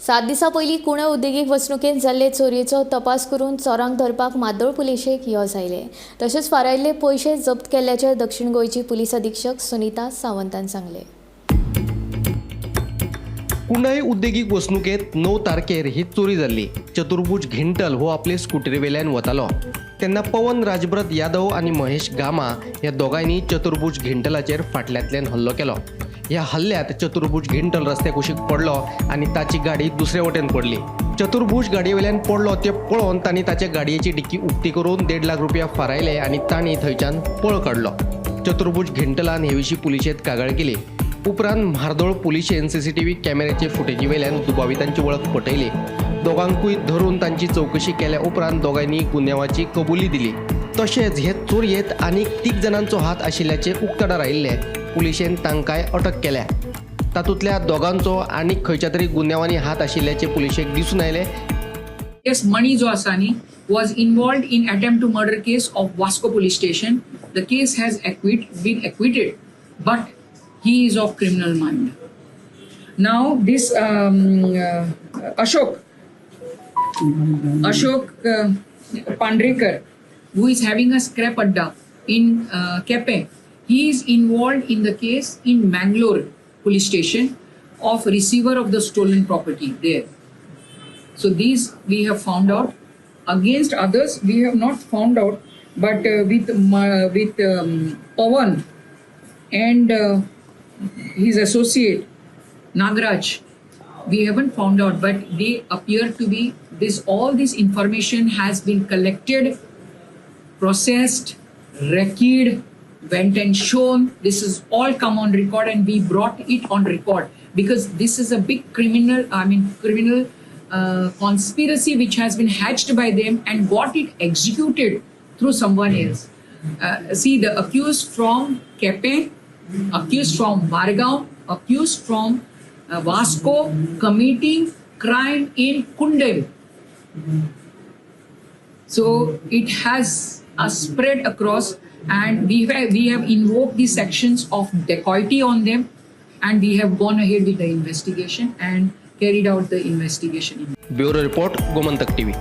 7 दिसां पयलीं कुणे उद्देगीक वसणुकेंत जाल्ले चोरयेचो तपास करून चोरांक धरपाक म्हाड्डोळ पुलिशेक येस आयलें. तशेंच फारायल्ले पयशे जप्त केल्ल्याचे दक्षिण गोंयची पुलीस अधीक्षक सुनीता सावंतान सांगलें. कुंडय उद्देगीक वसणुकेंत 9 तारखेर ही चोरी जाल्ली. चतुर्भुज घिंटल हो आपले स्कुटरी वेल्यान वतालो तेन्ना पवन राजब्रत यादव आनी महेश गामा ह्या दोगांयनी चतुर्भुज घिंटलाचेर फाटल्यांतल्यान हल्लो केलो. ह्या हल्ल्यांत चतुर्भुज घिंटल रस्त्या कुशीक पडलो आनी ताची गाडी दुसरे वटेन पडली. चतुर्भुज गाडयेवेल्यान पडलो ते पळोवन तांणी ताच्या गाडयेची डिक्की उक्ती करून 1.5 लाख रुपया फारायले आनी तांणी थंयच्यान पळ काडलो. चतुर्भुज घिंटलान हे विशीं पुलिशेंत कागाळ केली. उपरांत म्हार्दोळ पुलिशेन सीसीटीव्ही कॅमेऱ्याचे फुटेजी वेल्यान दुबावितांची वळख पटयली. दोगांकूय धरून तांची चवकशी केल्या उपरांत दोगांयनी गुन्यांवाची कबुली दिली. तशेंच हे चोरयेंत आनीक 3 जाणांचो हात आशिल्ल्याचें उक्ताडार आयिल्लें. पुलिशेन तांकांय अटक केल्या. तातूंतल्या दोगांचो आनीक खंयच्या तरी गुन्यांवांनी हात आशिल्ल्याचें पुलिशेक दिसून आयलें. Yes, Mani जो आसा न्ही was involved in attempt to murder case of Vasco police station. The case has been acquitted, but he is of criminal mind. Now this Ashok Pandrekar, who is having a scrap adda in Kepe, he is involved in the case in Mangalore police station of receiver of the stolen property there. So these we have found out. Against others we have not found out, but with Pawan and his associate Nagraj, we haven't found out, but they appear to be this. All this information has been collected, processed, recorded, went and shown. This is all come on record, and we brought it on record because this is a big criminal, I mean, criminal conspiracy which has been hatched by them and got it executed through someone else. See, the accused from Kepe, accused from Margao, accused from Vasco, committing crime in Kundem. So it has spread across, and we have invoked the sections of dacoity on them, and we have gone ahead with the investigation and carried out the investigation. Bureau report, Gomantak TV.